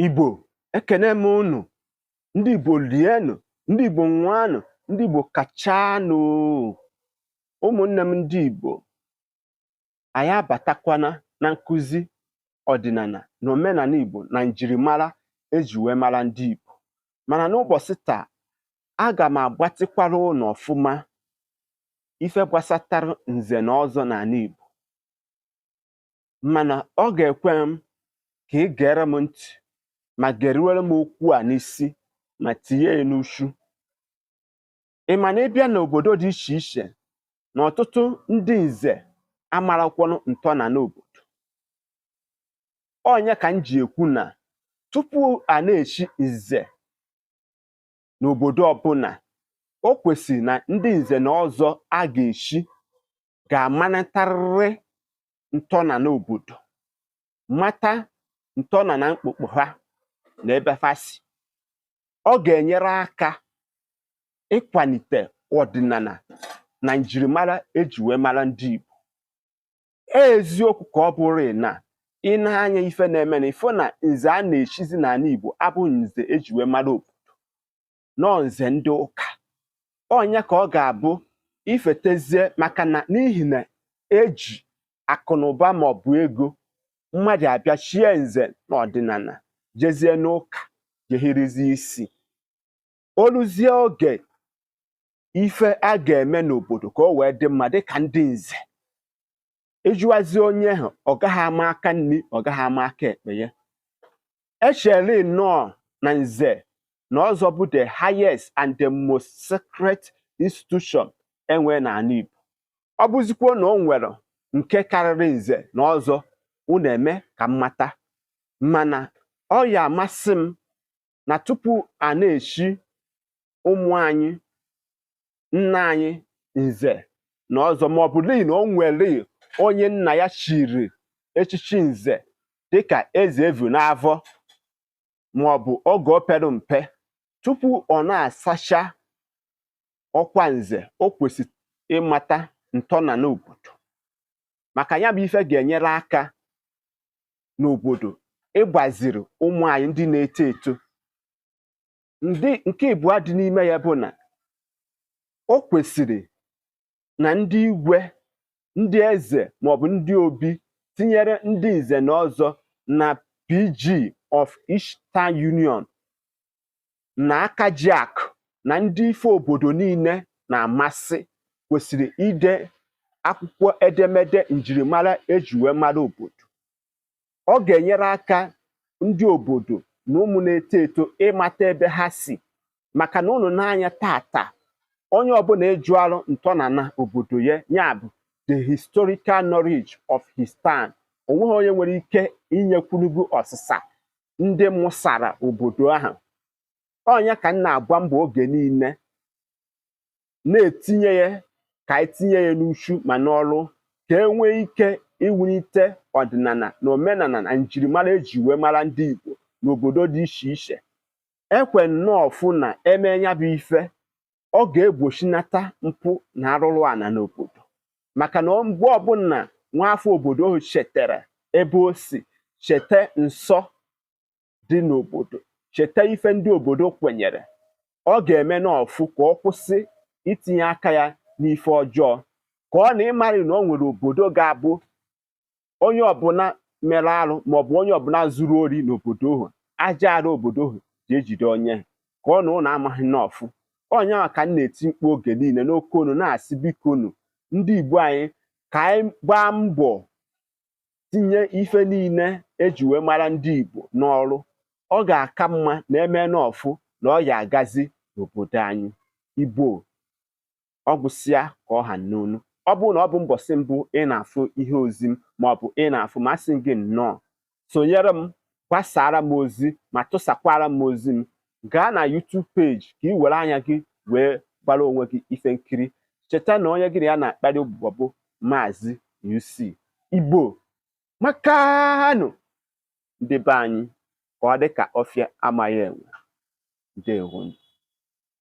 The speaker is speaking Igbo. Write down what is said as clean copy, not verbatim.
Igbo, ekene m unu. Ndị Igbo, lienụ. Ndị Igbo, nwanụ. Ndị Igbo, kachanụ. Ụmụnne m ndị Igbo, anyị abatakwana na nkụzi ọdịnala na omenala Igbo na njirimara eji wee mara ndị Igbo. Mana n'ụbọchị taa, aga m agbatịkwara unu ọfụma ife gbasatara nze na ọzọ n'ala Igbo. Mana ọ ga-ekwe m ka ị gere m ntị ma geruere m okwu a n'isi ma tinye ya n'uchu. Ị ma na ịbịa n'obodo dị iche iche na ọtụtụ ndị nze amarakwọnụ ntọnala obodo. Ọnya ka m ji ekwu na tupu a na-echi nze n'obodo ọbụla, o kwesịrị na ndị nze na ọzọ a ga-echi ga-amanatarịrị ntọnala obodo, mata ntọnala mkpụkpụ ha na ebe fa si. Ọ ga-enyere aka ịkwalite ọdịnala na njirimara eji wee mara ndị Igbo. Eziokwu ka ọ bụrụ na ị na-anya ife na-eme na ifo na nze a na-echizi n'ala Igbo abụghị nze eji wee mara obodo, nọọ nze ndị ụka. Ọnya ka ọ ga-abụ ifetezie, maka na n'ihi na eji akụ na ụba maọbụ ego mmadụ abịa chie nze n'ọdịnala, jezie n'ụka jehirizie isi. Oluzie oge ife a ga-eme n'obodo ka o wee dị mma dịka ndị nze, ịjụwazie onye ahụ, ọ gaghị ama aka nri, ọ gaghị ama aka ekpe ya. Echere nnọọ na nze na ọzọ bụ the highest and the most sacred institution enwe n'ala Igbo. Ọ bụzikwa na o nwere nke karịrị nze na ọzọ, unu eme ka m mata. Mana ọ ya amasị m na tupu a na-echi ụmụ anyị, nna anyị nze na ọzọ, maọbụ n'ihi na o nwere onye nna ya chiri echichi nze dịka eze evu n'avọ, maọbụ oge o pere mpe, tupu ọ na-asacha ọkwa nze, o kwesịrị ịmata ntọnala obodo, maka ya bụ ife ga-enyere aka n'obodo ịgbaziri ụmụ anyị ndị na-eto eto. Ndị nke ịbụọ dị n'ime ya bụ na o kwesịrị na ndị igwe, ndị eze maọbụ ndị obi, tinyere ndị nze na ọzọ na PG of each town union na aka ji akụ na ndị ife obodo niile na-amasị, kwesịrị ide akwụkwọ edemede njirimara eji wee mara obodo. Ọ ga-enyere aka ndị obodo na ụmụ na-eto eto ịmata ebe ha si, maka na ụnụ n'anya tata, onye ọbụla ejualụ ntọnala obodo ya, ya bụ the historical knowledge of his town, onweghị onye nwere ike inyekwurugo ọsịsa ndị mụsara obodo ahụ. Ọnya ka m na-agba mbọ oge niile na-etinye ya, ka anyị tinye ya n'uchu ma n'ọrụ, ka e nwee ike iwulite ọdịnala na omenala na njirimara eji wee mara ndị Igbo n'obodo dị iche iche. Ekwe nnọọ fụ na eme ya bụ ife, ọ ga-egbochinata mpụ na arụrụ ana n'obodo, maka na mgbe ọbụla nwaafọ obodo ahụ chetara ebe o si, cheta nsọ dị n'obodo, cheta ife ndị obodo kwenyere, ọ ga-eme n'ọfụ ka ọ kwụsị itinye aka ya n'ife ọjọọ. Ka ọ na ịmarị na o nwere obodo ga-abụ onye ọbụla mere arụ maọbụ onye ọbụla zuru ori n'obodo ahụ, aja arụ obodo ahụ ji ejide onye, ka ọ na ụnụ amaghị n'ọfụ. Onye ahụ ka m na-eti mkpu oge niile n'oke onu na-asị, biko unu ndị Igbo anyị, ka anyị gbaa mbọ tinye ife niile eji wee mara ndị Igbo n'ọrụ. Ọ ga-aka mma na eme n'ọfụ na ọ ya agazi n'obodo anyị. Igbo, ọ gwụsịa ka ọ ha n'onu. Ọ bụrụ na ọ bụ mbọsị mbụ ị na-afụ ihe ozi m maọbụ ị na-afụ, masị gị, nnọọ, sonyere m, gbasara m ozi ma tụsakwara m ozi m. Gaa na YouTube page ka ị were anya gị wee gbara onwe gị ife nkiri. Cheta na onye gị na ya na-akparị ụbụbọ bụ Maazị UC. Igbo makanụ, ndị be anyị, ka ọ dị ka ọfịa amaghị enwe. Ndewonu.